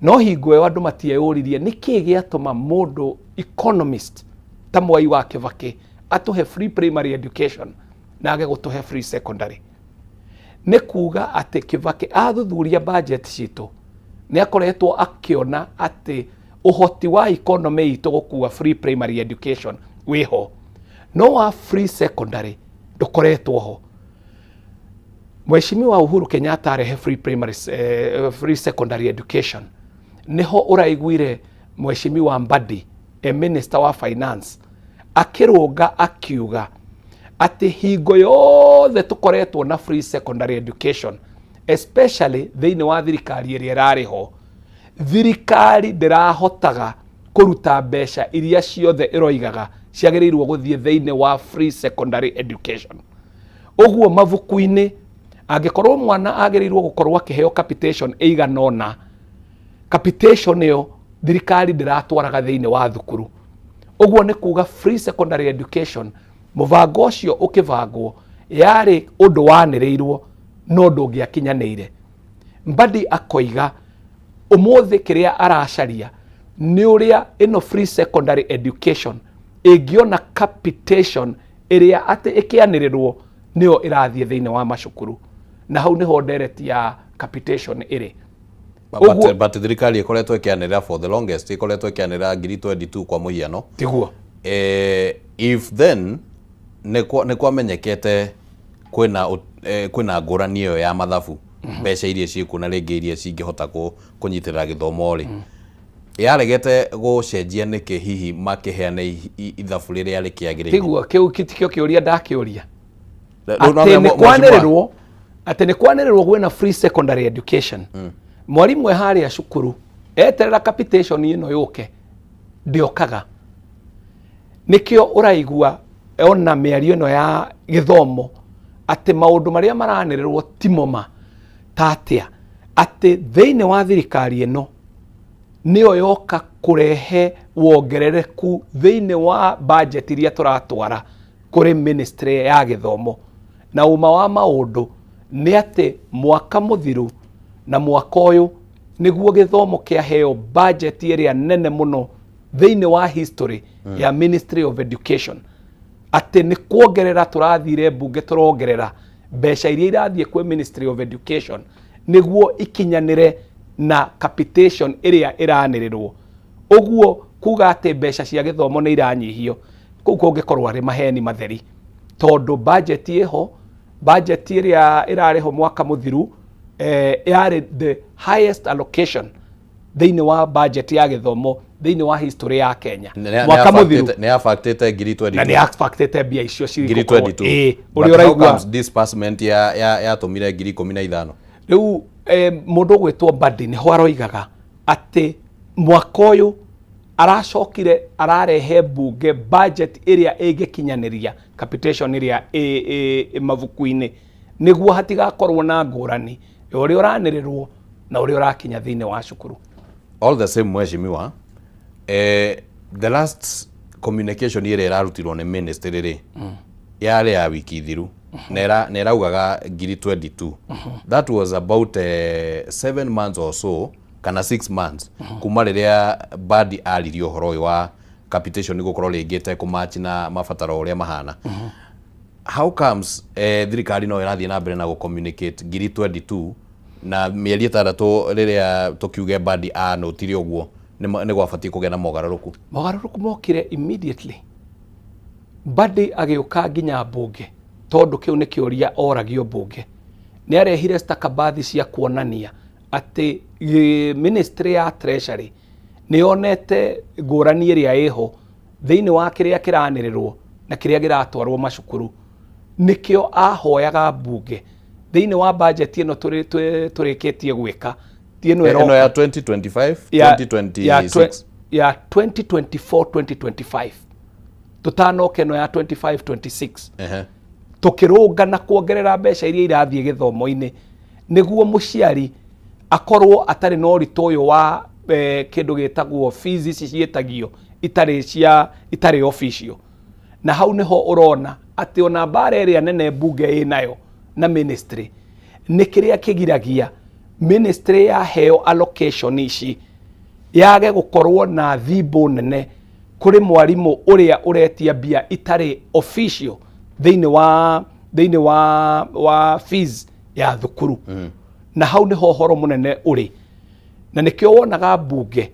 no hingo ĩyo andũ matieyũririe nĩ kĩĩ gĩatũma mũndũ economist ta Mwai wa Kibaki atũhe free primary education na age gũtũhe free secondary. Nĩ kuga atĩ Kibaki athuthuria budget citũ, nĩ akoretwo akĩona atĩ ũhoti wa economy itũ gũkua free primary education wĩho, no wa free secondary ndũkoretwo ho. Mheshimiwa Uhuru Kenyatta arehe free secondary education, niho ũraiguire Mheshimiwa Mbadi, e minister wa finance, akĩrũnga akiuga Atĩ hingo yothe tũkoretwo na free secondary education, especially thĩinĩ wa thirikari ĩrĩa ĩrarĩ ho, thirikari ndĩrahotaga kũruta mbeca iria ciothe ĩroigaga ciagĩrĩirwo gũthiĩ thĩinĩ wa free secondary education. Ũguo mabuku-inĩ, angĩkorwo mwana agĩrĩirwo gũkorwo akĩheo capitation ĩigana ũna, capitation ĩyo thirikari ndĩratwaraga thĩinĩ wa thukuru. Ũguo nĩ kuga free secondary education, mũbango ũcio ũkĩbangwo yarĩ ũndũ wanĩrĩirwo no ndũngĩakinyanĩire. Mbadi akoiga ũmũthĩ kĩrĩa aracaria nĩ ũrĩa ĩno free secondary education ĩngĩona capitation ĩrĩa atĩ ĩkĩanĩrĩrwo nĩyo ĩrathiĩ thĩinĩ wa macukuru, na hau nĩho ndereti ya capitation ĩrĩ. But thirikari ĩkoretwo ĩkĩanĩrĩra for the longest, ĩkoretwo ĩkĩanĩrĩra ngiri 22 kwa mũhiano. Tiguo? If then nĩ kwamenyekete kwĩna ngũrani ĩyo ya mathabu, mbeca iria ciĩkuo na rĩngĩ iria cingĩhota kũnyitĩrĩra gĩthomo rĩ, yaregete gũcenjia nĩkĩ hihi makĩheane ithabu rĩrĩa rĩkĩagĩrĩire? Tiguo, kĩu tikĩo kĩũria ndakĩũria. Atĩ nĩ kwanĩrĩrwo, atĩ nĩ kwanĩrĩrwo kwĩna free secondary education, mwarimũ e harĩa cukuru eterera capitation ĩno yũke, ndĩokaga. Nĩkĩo ũraigua ona mĩario ĩno ya gĩthomo atĩ maũndũ marĩa maranĩrĩrwo timo ma ta atĩa, atĩ thĩinĩ wa thirikari ĩno nĩyo yoka kũrehe wongerereku thĩinĩ wa budget iria tũratwara kũrĩ ministry ya gĩthomo. Na ũma wa maũndũ nĩ atĩ mwaka mũthiru na mwaka ũyũ nĩguo gĩthomo kĩaheo budget ĩrĩa nene mũno thĩinĩ wa history ya Ministry of Education, atĩ nĩ kuongerera tũrathire mbunge tũrongerera mbeca iria irathiĩ kwĩ Ministry of Education nĩguo ikinyanĩre na capitation ĩrĩa ĩranĩrĩrwo. Ũguo kuga atĩ mbeca cia gĩthomo nĩ iranyihio kũu kũngĩkorwo arĩ maheni matheri, tondũ budget ĩho, budget ĩrĩa ĩrarĩho mwaka mũthiru yarĩ the highest allocation thĩinĩ wa budget ya gĩthomo thĩinĩ wa history ya Kenya mwaka mũthiru. Nĩ yabactĩte ngiri 22. Na nĩ yabactĩte mbia icio. Ngiri 22. Ũrĩa ũraigua disbursement yatũmire ngiri 15. Rĩu mũndũ ũgwĩtwo Mbadi nĩho aroigaga atĩ mwaka ũyũ aracokire ararehe mbunge budget ĩrĩa ĩngĩkinyanĩria capitation ĩrĩa ĩ mabuku-inĩ, nĩguo hatigakorwo na ngũrani ya ũrĩa ũranĩrĩrwo na ũrĩa ũrakinya thĩinĩ wa cukuru. All the same, mheshimiwa, the last communication ĩrĩa ĩrarutirwo nĩ ministry rĩ, yarĩ ya wiki thiru na ĩraugaga ngiri 22. That was about 7 months or so kana 6 months kuma rĩrĩa Mbadi aririe ũhoro ũyũ wa capitation gũkorwo rĩngĩ ĩtekũmatch na mabataro ũrĩa mahana. How comes thirikari no ĩrathiĩ na mbere na gũ-communicate ngiri 22 na mĩeri 6 rĩrĩa tũkiuge Mbadi anũtire ũguo nĩ gwabatiĩ kũgĩa na mogarũrũku? Mogarũrũku mokire immediately. Mbadi agĩũka nginya mbunge, tondũ kĩu nĩ kĩũria oragio mbunge. Nĩ arehire stakabathi cia kuonania atĩ ministry ya Treasury nĩ yonete ngũrani ĩrĩa ĩho thĩinĩ wa kĩrĩa kĩranĩrĩrwo na kĩrĩa kĩratwarwo macukuru. Nĩkĩo ahoyaga mbunge thĩinĩ wa budget ĩno tũrĩkĩtie gwĩka, ti ĩno. Ĩno ya 2025 2026? Ya 2024 2025, tũtanoka ĩno ya 25 26. Tũkĩrũnga kuongerera mbeca iria irathiĩ gĩthomo-inĩ nĩguo mũciari akorwo atarĩ na ũritũ ũyũ wa kĩndũ gĩtagwo fees ici ciĩtagio itarĩ cia itarĩ official. Na hau nĩho ũrona atĩ ona mbara ĩrĩa nene mbunge ĩnayo na ministry nĩ kĩrĩa kĩgiragia ministry yaheo allocation ici yage gũkorwo na thimbo nene kũrĩ mwarimũ ũrĩa ũretia mbia itarĩ official thĩinĩ wa fees ya thukuru. Na hau nĩho ũhoro mũnene ũrĩ, na nĩkĩo wonaga mbunge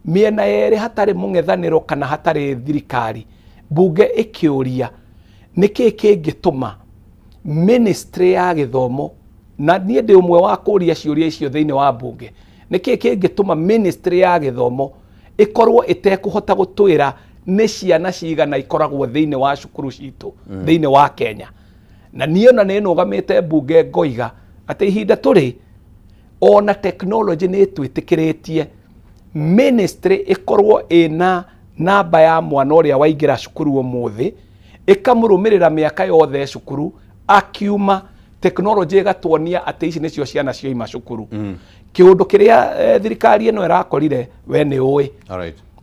mĩena yerĩ hatarĩ mũng'ethanĩro kana hatarĩ thirikari, mbunge ĩkĩũria nĩkĩ kĩngĩtũma ministry ya gĩthomo, na niĩ ndĩ ũmwe wa kũria ciũria icio thĩinĩ wa mbunge, nĩkĩ kĩngĩtũma ministry ya gĩthomo ĩkorwo ĩtekũhota gũtwĩra Nĩ ciana cigana ikoragwo thĩinĩ wa cukuru citũ thĩinĩ wa Kenya? Na niĩ ona nĩ nũgamĩte mbunge ngoiga atĩ ihinda tũrĩ ona technology nĩ ĩtwĩtĩkĩrĩtie ministry ĩkorwo ĩna namba ya mwana ũrĩa waingĩra cukuru ũmũthĩ, ĩkamũrũmĩrĩra mĩaka yothe cukuru, akiuma technology ĩgatuonia atĩ ici nĩcio ciana cioima cukuru. Kĩũndũ kĩrĩa thirikari ĩno ĩrakorire, we nĩ ũĩ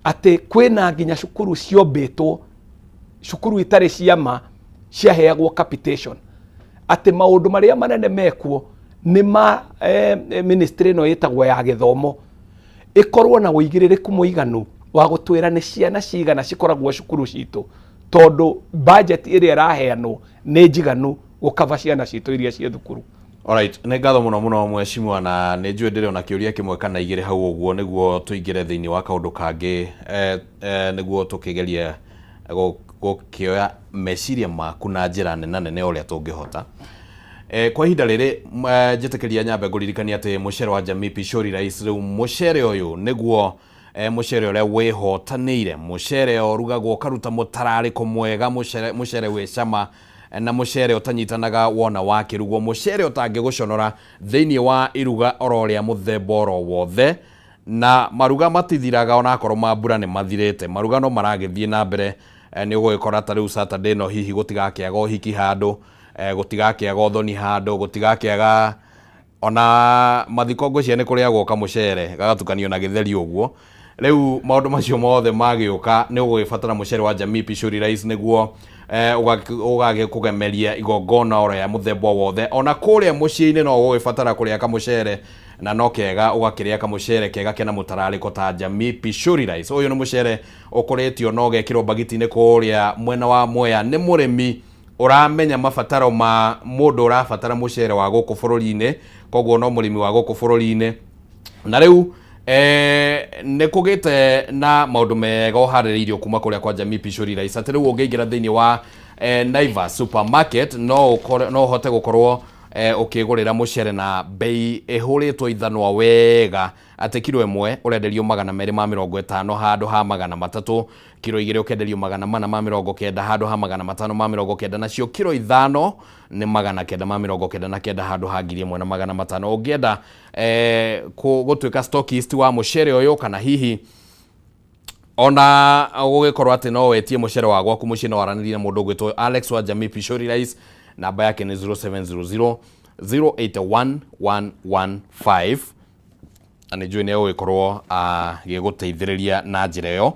atĩ kwĩna nginya cukuru ciombĩtwo, cukuru itarĩ ciama ciaheagwo capitation, atĩ maũndũ marĩa manene mekuo nĩ ma ministry ĩno ĩtagwo ya gĩthomo ĩkorwo na ũigĩrĩrĩku mũiganu wa gũtwĩra nĩ ciana cigana cikoragwo cukuru citũ, tondũ budget ĩrĩa ĩraheanwo nĩ njiganu gũkaba ciana citũ iria ciĩ thukuru. Alright, nĩ ngatho mũno mũno mheshimiwa, na nĩ njũĩ ndĩrĩ ona kĩũria kĩmwe kana igĩrĩ hau ũguo nĩguo tũingĩre thĩinĩ wa kaũndũ kangĩ, nĩguo tũkĩgerie gũkĩoya meciria maku na njĩra nena nene ũrĩa tũngĩhota. Kwa ihinda rĩrĩ njĩtĩkĩria nyambe ngũririkania atĩ mũcere wa Jamii Pishori Rice, rĩu mũcere ũyũ nĩguo mũcere ũrĩa wĩhotanĩire, mũcere ũrugagwo ũkaruta mũtararĩko mwega, mũcere wĩ cama na mũcere ũtanyitanaga wona wakĩrugwo, mũcere ũtangĩgũconora thĩinĩ wa iruga oro rĩa mũthemba oro wothe. Na maruga matithiraga, onakorwo mambura nĩ mathirĩte, maruga no maragĩthiĩ na mbere. Nĩ ũgũgĩkora ta rĩu Saturday ĩno hihi gũtigakĩaga ũhiki handũ, gũtigakĩaga ũthoni handũ, gũtigakĩaga ona mathiko. Ngwĩciria nĩ kũrĩagwo kamũcere gagatukanio na gĩtheri ũguo. Rĩu maũndũ macio mothe magĩũka, nĩ ũgũgĩbatara mũcere wa Jamii Pishori Rice nĩguo ũgagĩkũgemeria igongona oro ya mũthemba o wothe. Ona kũrĩa mũciĩ-inĩ no ũgũgĩbatara kũrĩa kamũcere, na no kega ũgakĩrĩa kamũcere kega kena mũtararĩko ta Jamii Pishori Rice. Ũyũ nĩ mũcere ũkũrĩtio na ũgekĩrwo mbagiti-inĩ kũrĩa mwena wa Mwea nĩ mũrĩmi ũramenya mabataro ma mũndũ ũrabatara mũcere wa gũkũ bũrũri-inĩ, koguo no mũrĩmi wa gũkũ bũrũri-inĩ. Na rĩu nĩ kũgĩte na maũndũ mega ũharĩrĩirio kuma kũrĩa kwa Jamii Pishori Rice, atĩ rĩu ũngĩingĩra thĩinĩ wa Naivas Supermarket no ũkore, no ũhote gũkorwo ũkĩgũrĩra mũcere na bei ĩhũrĩtwo ithanwa wega, atĩ kiro ĩmwe ũrenderio 250 handũ ha 300, kiro 2 ũkenderio 490 handũ ha 590, nacio kiro 5 nĩ 999 handũ ha 1500. Ũngĩenda gũtuĩka stockist wa mũcere ũyũ, kana hihi ona gũgĩkorwo atĩ no wetie mũcere wa gwaku mũciĩ, no waranĩrie na mũndũ ũgwĩtwo Alex wa Jamii Pishori Rice. Namba yake nĩ 0700 081 115, na nĩ njũĩ nĩ egũgĩkorwo agĩgũteithĩrĩria na njĩra ĩyo.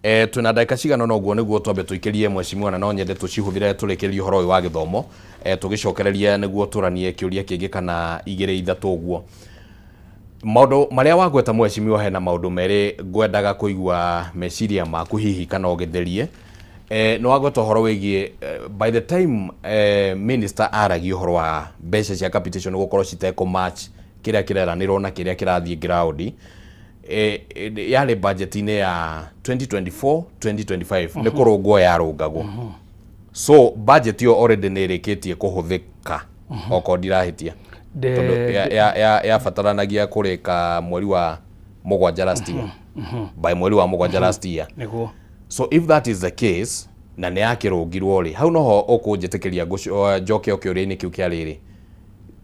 Twĩna ndagĩka cigana ũna ũguo nĩguo twambe tũikĩrie mheshimiwa, na no nyende tũcihũthĩre tũrĩkĩrĩrie ũhoro ũyũ wa gĩthomo, tũgĩcokererie nĩguo tũranie kĩũria kĩngĩ kana igĩrĩ ithatũ ũguo. Maũndũ marĩa wagweta mheshimiwa, hena maũndũ merĩ ngwendaga kũigua meciria maku hihi kana ũgĩtherie. Nĩ wagweta ũhoro wĩgiĩ by the time minister aragia ũhoro wa mbeca cia capitation gũkorwo citekũ match kĩrĩa kĩreranĩrwo na kĩrĩa kĩrathiĩ ground, yarĩ budget-inĩ ya 2024 2025 nĩ kũrũngwo yarũngagwo. So budget ĩyo already nĩ ĩrĩkĩtie kũhũthĩka, okorwo ndirahĩtia, tondũ yabataranagia kũrĩka mweri wa mũgwanja last year, by mweri wa mũgwanja last year. Nĩguo. So if that is the case na nĩ yakĩrũngirwo rĩ, hau noho ũkũnjĩtĩkĩria njoke o kĩũria-inĩ kĩu kĩa rĩrĩ,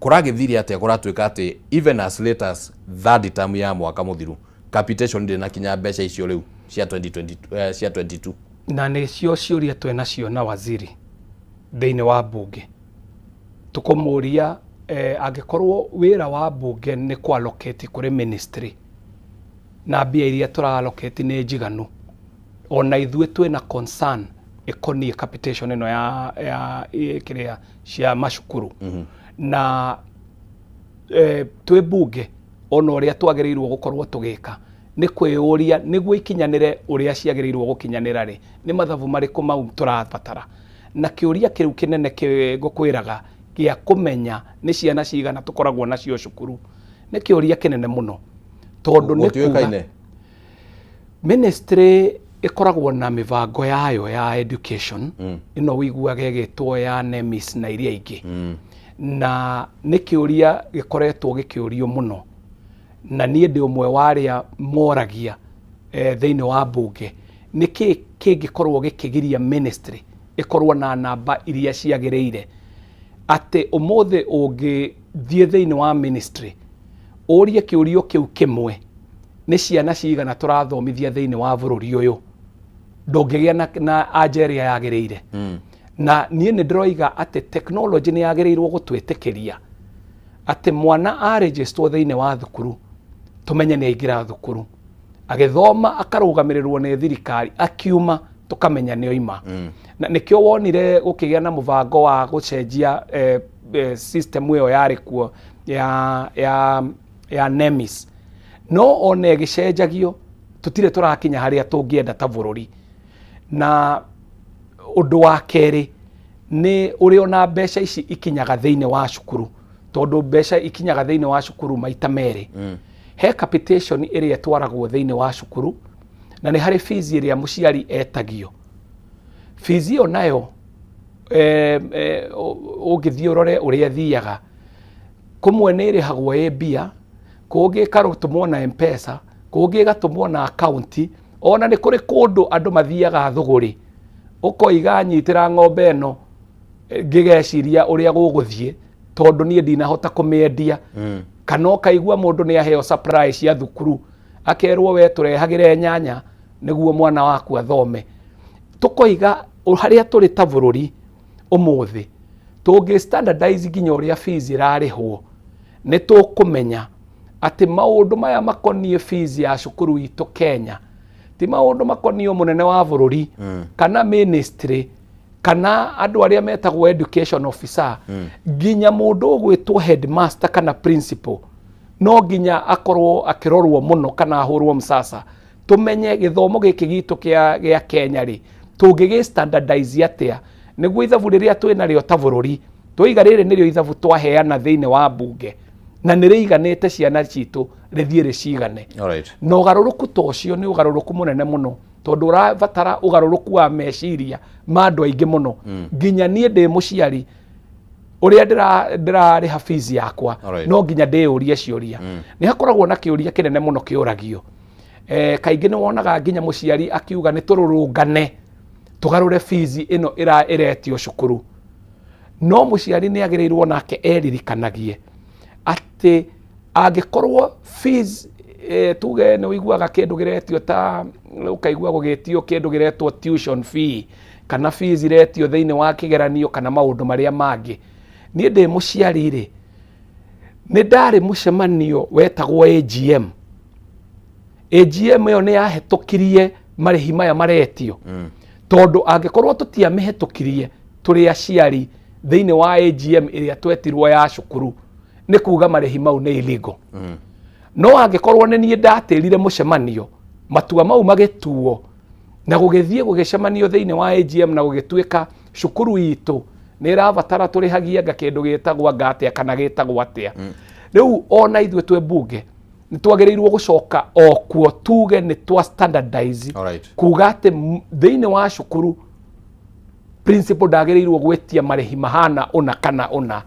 kũragĩthire atĩa kũratuĩka atĩ even as late as third term ya mwaka mũthiru capitation ndĩna kinya mbeca icio rĩu cia 2020, cia 22? Na nĩcio ciũria twĩnacio na waziri thĩinĩ wa mbunge, tũkũmũria angĩkorwo wĩra wa mbunge nĩ kũ allocate kũrĩ ministry na mbia iria tũra allocate nĩ njiganu, ona ithuĩ twĩna concern ĩkoniĩ capitation ĩno ya kĩrĩa cia macukuru. Na twĩ mbunge, ona ũrĩa twagĩrĩirwo gũkorwo tũgĩka nĩ kwĩyũria nĩguo ikinyanĩre ũrĩa ciagĩrĩirwo gũkinyanĩra rĩ, nĩ mathabu marĩkũ mau tũrabatara? Na kĩũria kĩu kĩnene ngũkwĩraga gĩa kũmenya nĩ ciana cigana tũkoragwo nacio cukuru nĩ kĩũria kĩnene mũno, tondũ nĩ kuga Gũtiũĩkaine. Ministry ĩkoragwo na mĩbango yayo ya education ĩno ũiguaga ĩgĩtwo ya NEMIS na iria ingĩ. Na nĩ kĩũria gĩkoretwo gĩkĩũrio mũno, na niĩ ndĩ ũmwe wa arĩa moragia thĩinĩ wa mbunge nĩkĩ. Kĩngĩkorwo gĩkĩgiria ministry ĩkorwo na namba iria ciagĩrĩire, atĩ ũmũthĩ ũngĩthiĩ thĩinĩ wa ministry ũrie kĩũrio kĩu kĩmwe, nĩ ciana cigana tũrathomithia thĩinĩ wa bũrũri ũyũ, ndũngĩgĩa na anja ĩrĩa yagĩrĩire. Na niĩ nĩ ndĩroiga atĩ technology nĩ yagĩrĩirwo gũtwĩtĩkĩria atĩ mwana arĩgĩstwo thĩinĩ wa thukuru, tũmenye nĩ aingĩra thukuru, agĩthoma, akarũgamĩrĩrwo nĩ thirikari, akiuma tũkamenya nĩ oima. Na nĩkĩo wonire gũkĩgĩa na mũbango wa gũcenjia system ĩyo yarĩ kuo ya NEMIS. No ona ĩgĩcenjagio, tũtirĩ tũrakinya harĩa tũngĩenda ta bũrũri. Na ũndũ wa kerĩ nĩ ũrĩa ona mbeca ici ikinyaga thĩinĩ wa cukuru, tondũ mbeca ikinyaga thĩinĩ wa cukuru maita merĩ. He capitation ĩrĩa ĩtwaragwo thĩinĩ wa cukuru, na nĩ harĩ fees ĩrĩa mũciari etagio. Fees ĩyo nayo ũngĩthiĩ ũrore ũrĩa ĩthiaga, kũmwe nĩ ĩrĩhagwo ĩ mbia, kũngĩ ĩkarũtũmwo na Mpesa, kũngĩ ĩgatũmwo na akaunti. Ona nĩ kũrĩ kũndũ andũ mathiaga thũgũrĩ, ũkoiga nyitĩra ng'ombe ĩno, ngĩgeciria ũrĩa gũgũthiĩ, tondũ niĩ ndinahota kũmĩendia. Kana ũkaigua mũndũ nĩ aheo supply cia thukuru, akerwo we tũrehagĩre nyanya nĩguo mwana waku athome. Tũkoiga harĩa tũrĩ ta bũrũri ũmũthĩ, tũngĩ standardize nginya ũrĩa fees ĩrarĩhwo, nĩ tũkũmenya atĩ maũndũ maya makoniĩ fees ya cukuru itũ Kenya ti maũndũ makoniĩ mũnene wa bũrũri kana ministry kana andũ arĩa metagwo education officer. Nginya mũndũ ũgwĩtwo headmaster kana principal no nginya akorwo akĩrorwo mũno kana ahũrwo msasa, tũmenye gĩthomo gĩkĩ gitũ gĩa Kenya rĩ, tũngĩgĩ standardize atĩa nĩguo ithabu rĩrĩa twĩ narĩo ta bũrũri tũiga rĩrĩ nĩrĩo ithabu twaheana thĩinĩ wa mbunge na nĩ rĩiganĩte ciana citũ, rĩthiĩ rĩcigane. Na ũgarũrũku ta ũcio nĩ ũgarũrũku mũnene mũno, tondũ ũrabatara ũgarũrũku wa meciria ma andũ aingĩ mũno. Nginya niĩ ndĩ mũciari, ũrĩa ndĩrarĩha fees yakwa, no nginya ndĩyũrie ciũria. Nĩ hakoragwo na kĩũria kĩnene mũno kĩũragio. Kaingĩ nĩ wonaga nginya mũciari akiuga nĩ tũrũrũngane tũgarũre fees ĩno ĩretio cukuru. No mũciari nĩ agĩrĩirwo nake eririkanagie atĩ angĩkorwo fees, tuge nĩ ũiguaga kĩndũ kĩretio, ta ũkaigua gũgĩtio kĩndũ kĩretwo tuition fee kana fees iretio thĩinĩ wa kĩgeranio kana maũndũ marĩa mangĩ, niĩ ndĩ mũciari rĩ, nĩ ndarĩ mũcemanio wetagwo AGM. AGM ĩyo nĩ yahetũkirie marĩhi maya maretio, tondũ angĩkorwo tũtiamĩhetũkirie tũrĩ aciari thĩinĩ wa AGM ĩrĩa twetirwo ya cukuru, nĩ kuga marĩhi mau nĩ illegal. No angĩkorwo nĩ niĩ ndatĩrire mũcemanio, matua mau magĩtuo na gũgĩthiĩ gũgĩcemanio thĩinĩ wa AGM na gũgĩtuĩka cukuru itũ nĩ ĩrabatara tũrĩhagie anga kĩndũ gĩtagwo anga atĩa kana gĩtagwo atĩa. Rĩu ona ithuĩ twĩ mbunge nĩ twagĩrĩirwo gũcoka o kuo tuge nĩ twa standardize kuga atĩ thĩinĩ wa cukuru principal ndagĩrĩirwo gwĩtia marĩhi mahana ũna kana ũna.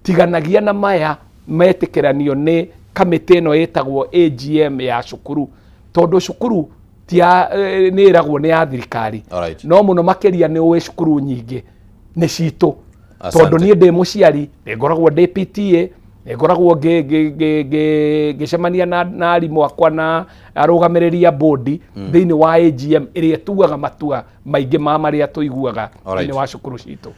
Tiganagia na maya metĩkĩranio nĩ kamĩtĩ ĩno ĩtagwo AGM ya cukuru, tondũ cukuru ti ya nĩ ĩragwo nĩ ya thirikari, no mũno makĩria nĩ ũĩ cukuru nyingĩ nĩ citũ. Tondũ niĩ ndĩ mũciari, nĩ ngoragwo ndĩ PTA, nĩ ngoragwo ngĩcemania na arimũ akwa na arũgamĩrĩri a bodi thĩinĩ wa AGM ĩrĩa ĩtuaga matua maingĩ ma marĩa tũiguaga thĩinĩ wa cukuru citũ.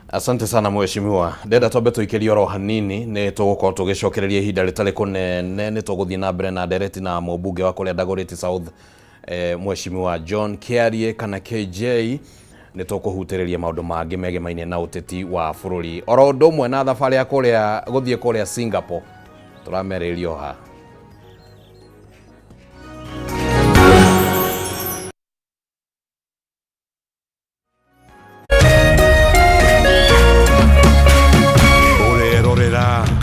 Asante sana, mheshimiwa. Ndenda twambe tũikĩrie oro hanini, nĩ tũgũkorwo tũgĩcokereria ihinda rĩtarĩ kũnene. Nĩ tũgũthiĩ na mbere na ndereti na mũmbunge wa kũrĩa Dagoretti South, mheshimiwa John Kiarie kana KJ. Nĩ tũkũhutĩrĩria maũndũ mangĩ megemainie na ũteti wa bũrũri oro ũndũ ũmwe na thabarĩ ya kũrĩa gũthiĩ kũrĩa Singapore. Tũramerĩrio ha.